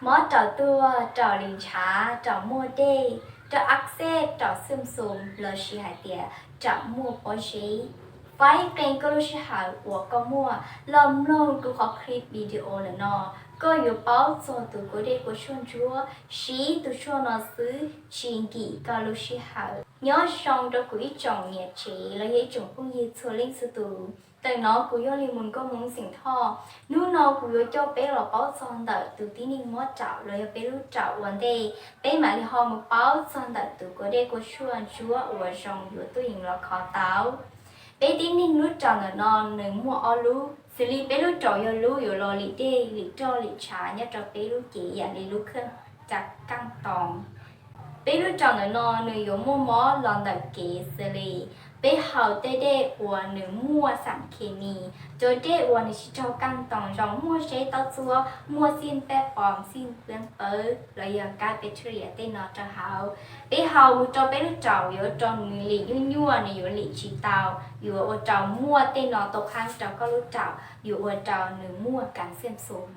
Mob raum tuag, raum lim ntshav, raum muaj dej, raum axeb, raum xwm xum lossis hais tias raum muaj pob zeb. Faib qee koj lub sij hawm uas koj muaj los mloog kuv qhov clip video ntawm no, koj yuav paub txog tus kua dej kua tshuaj ntsuab. Siv tus tshuaj no xwb tsis nkim koj lub sij hawm. Nyob zoo rau kuv ib tsoom niam tsev los yog ib tsoom phooj ywg txhua leej txhua tus. Ntawm no kuv yog Lis Mus Nkauj Hmoob Xeem Thoj. Hnub no kuv yuav coj peb los paub txog ntawm tus tib neeg mob raum los yog peb lub raum ua ntej, peb mam li ho mus paub txog ntawm tus kua dej kua tshuaj ntsuab uas zoo yuav tuaj yeem los kho tau. Peb tib neeg lub raum ntawm no nws muaj ob lub, xws li peb lub raum yog lub yuav los lim dej, lim roj, lim ntshav nyob rau peb lub cev yam li lub khaj ca kaaj toos. Peb lub raum ntawm no nws yuav muaj mob los ntawm kev xws li peb haus tej dej uas nws muaj xam khes nis, cov dej uas nws tsis raug kaaj toos zoo, muaj zeb taub txuab, muaj xij paj pos, xij pab pawv los yog kab bacteria tej no rau hauv. Peb haus mus rau peb lub raum yuav ua rau nws lim nyuaj nyuaj, nws yuav lim tsis tau, yuav ua rau muaj tej no tau qhaab rau koj lub raum, yuav ua rau nws muaj kav xwm xum.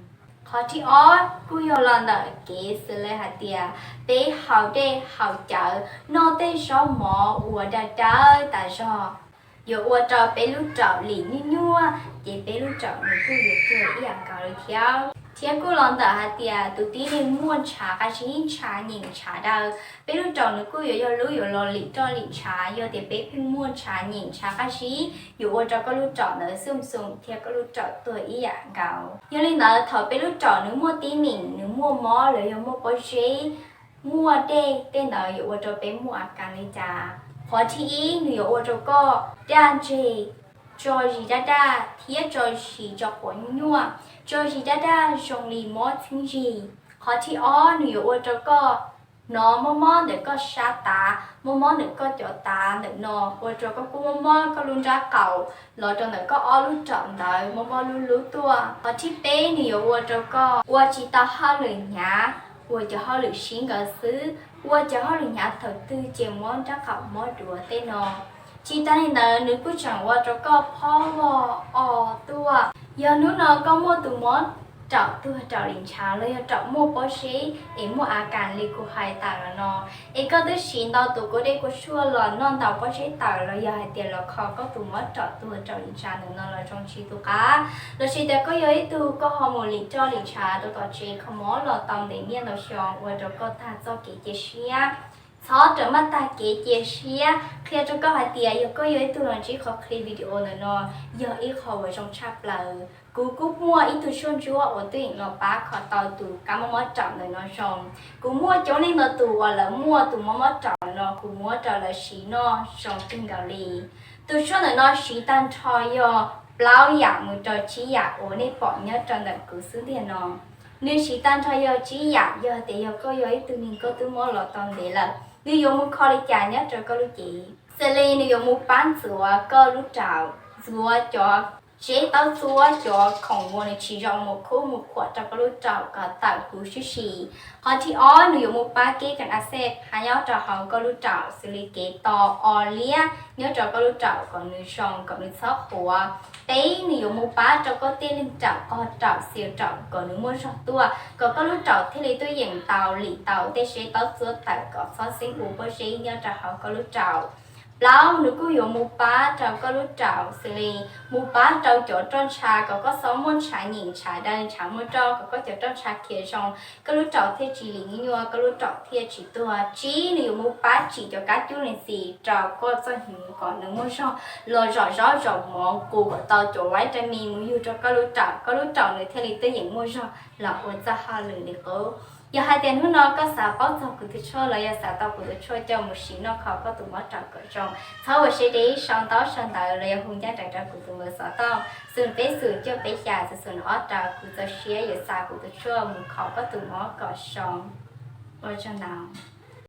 Qhov thib ob kuj yog los ntawm kev xws li hais tias peb haus dej haus cawv, noj tej zaub mov uas dav dav tas zog, yuav ua rau peb lub raum lim nyuaj nyuaj, ces peb lub raum nws kuj yuav tuag ib yam nkaus li thiab. Thiab kuj los ntawm hais tias tus tib neeg muaj ntshav qab zib, ntshav nyeem ntshav daw, peb lub raum nws kuj yuav yog lub yuav los lim roj lim ntshav. Yog tias peb pheej muaj ntshav nyeem ntshav qab zib, yuav ua rau koj lub raum ntawd xwm xum thiab koj lub raum tuag ib yam nkaus. Yog li ntawd thaum peb lub raum nws muaj tib neeg, nws muaj mob los yog muaj pob zeb, muaj dej tej ntawd yuav ua rau peb muaj a kas li cas? Qhov thib ib, nws yuav ua rau koj daj ntseg, tso zis daj daj thiab tso zis tso quav nyuaj, tso zis daj daj zoo li mob txheeb zig. Qhov thib ob, nws yuav ua rau koj hnov mob mob ntawm koj sab tav, mob mob ntawm koj cov tav ntawm no, ua rau koj kuj mob mob koj lub nrab qaum los rau ntawm koj ob lub raum ntawd mob mob lub lub tuaj. Qhov thib peb, nws yuav ua rau koj ua tsis tau hauj lwm hnyav, ua cov hauj lwm sib nkawd xwb, ua cov hauj lwm hnyav thaum twg ces mob nrab qaum mob duav tej no. Tsis tas li ntawd nws kuj tseem ua rau koj phob vog o tuaj. Yog hnub no koj muaj tus mob raum tuag raum lim ntshav los yog raum muaj pob zeb es muaj a kas li kuv hais tawm los no, es koj twb siv ntau tus kua dej kua tshuaj los noj ntau pob zeb tawm los yog hais tias los kho koj tus mob raum tuag raum lim ntshav ntawm no los zoo tsis tu qab, lossis tias koj yog ib tug koj ho mus lim roj lim ntshav rau tom tsev kho mob los tau ntev niaj ntau xyoo ua rau koj tag txoj kev cia siab. Txhob rawm maj tag kev cia siab. Qhia rau koj hais tias yog koj yog ib tug los ntsib qhov clip video ntawm no, yog ib qho uas zoo tshaj plaws. Kuv kuj muaj ib tug tshuaj ntsuab uas twb yeem los pab kho tau tus kab mob mob raum ntawm no zoo. Kuv muaj coob leej ntau tus uas lawv muaj tus mob mob raum no kuv muab rau lawv siv noj zoo kawg nkaus li. Tus tshuaj ntawm no siv tag nrho yog plaub yam mus rau tsib yam uas nej pom nyob rau ntawm kuv xub ntiag no. Nws siv tag nrho yog tsib yam, yog tias yog koj yog ib tug neeg koj twb mob los tau ntev lawm, nws yuav mus kho li cas nyob rau koj lub cev? Xws li nws yuav mus pab ntxuav koj lub raum, ntxuav cov zeb taub txuab, cov khoom uas nws tsis zoo mus khub mus khuam rau koj lub raum kom tawm huv sib si. Qhov thib ob, nws yuav mus pab kev kas a xej hab nyob rau hauv koj lub raum, xws li kev to o liab nyob rau koj lub raum kom nws zoo, kom nws txhob qhuav. Peb, nws yuav mus pab rau koj tej leeg raum, qog raum, xia raum kom nws muaj zog tuaj, kom koj lub raum thiaj li tuaj yeem tau lim tau tej zeb taub txuab tawm kom txhob xeeb ua pob zeb nyob rau hauv koj lub raum. Plaub, nws kuj yuav mus pab rau koj lub raum, xws li mus pab rau cov roj ntsha kom koj txhob muaj ntshav nyeem ntshav daw ntshav muaj roj, kom koj cov roj ntsha khiav zoo, koj lub raum thiaj tsis lim nyuaj nyuaj, koj lub raum thiaj tsis tuag. Tsib, nws yuav mus pab tsim cov kab cub lees txim rau koj txoj hnyuv kom nws muaj zog los zom zaub zom mov, qus kom tau cov vitamin mus yug rau koj lub raum, koj lub raum nws thiaj li tuaj yeem muaj zog los ua txoj hauj lwm li qub. Yog hais tias hnub no koj xav paub txog kuv tus tshuaj los yog xav tau kuv tus tshuaj coj mus siv noj kho koj tus mob raum kom zoo, txhob ua siab deb, sau ntaub sau ntawv los yog hu ncaj nraim rau kuv tus npawb xov tooj xoom peb xoom cuaj peb xya xoom xoom ob rau kuv txaus siab yuav xa kuv tus tshuaj mus kho koj tus mob kom zoo. Ua tsaug ntau.